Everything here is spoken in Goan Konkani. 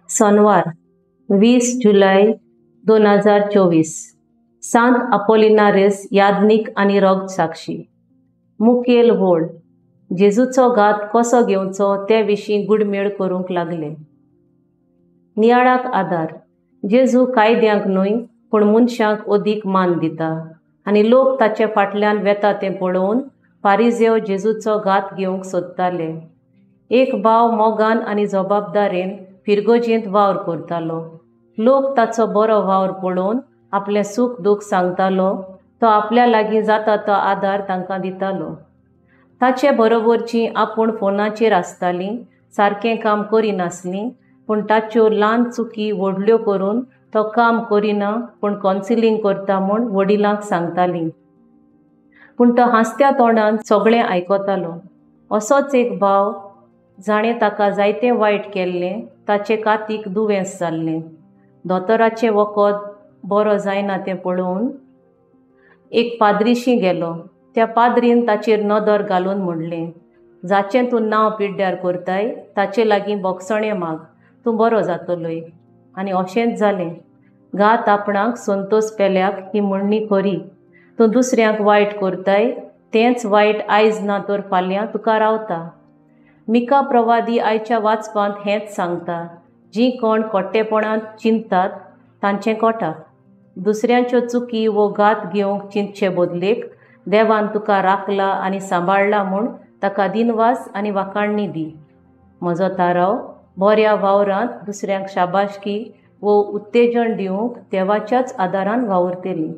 सोनवार 20 जुलय 2024. सांत आपोलिनारीस याज्ञीक आनी रोगसाक्षी. मुखेल वोळ जेजूचो घात कसो घेवचो ते विशीं गुडमेळ करूंक लागले. नियाळाक आदार. जेजू कायद्यांक न्हय पूण मनशांक अदीक मान दिता आनी लोक ताचे फाटल्यान वेता तें पळोवन फारिजेव जेजूचो घात घेवंक सोदताले. एक भाव मोगान आनी जबाबदारेन फिरगोजेंत वावर करतालो. लोक ताचो बरो वावर पळोवन आपलें सूख दूख सांगतालो. तो आपल्या लागीं जाता तो आदार तांकां दितालो. ताचे बरोबरची आपूण फोनाचेर आसतालीं, सारकें काम करिनासलीं, पूण ताच्यो ल्हान चुकी व्हडल्यो करून तो काम करिना पूण कॉन्सिलींग करता म्हूण वडिलांक सांगतालीं. पूण तो हांसत्या तोंडान सगळें आयकतालो. असोच एक भाव जाणें ताका जायतें वायट केल्लें, ताचे कातीक दुयेंस जाल्लें. दोतोराचें वखद बरो जायना तें पळोवन एक पाद्रीशी गेलो. त्या पाद्रीन ताचेर नदर घालून म्हणलें, जाचें तूं नांव पिड्ड्यार करताय ताचे लागीं बोगसणें माग, तूं बरो जातलोय. आनी अशेंच जालें. घात आपणाक संतोष पेल्याक ही म्हणणी खरी. तूं दुसऱ्यांक वायट करताय तेंच वायट आयज ना तर फाल्यां तुका रावता. मिका प्रवादी आयच्या वाचपांत हेंच सांगता, जीं कोण कोट्टेपणांत चिंततात तांचें कोटा. दुसऱ्यांच्यो चुकी वो घात घेवंक चिंतचे बदलेक देवान तुका राखला आनी सांबाळ्ळा म्हूण ताका दिनवास आनी वाखाणणी दी. म्हजो थाराव बऱ्या वावरांत दुसऱ्यांक शाबासकी वो उत्तेजन दिवंक देवाच्याच आदारान वावुरतली.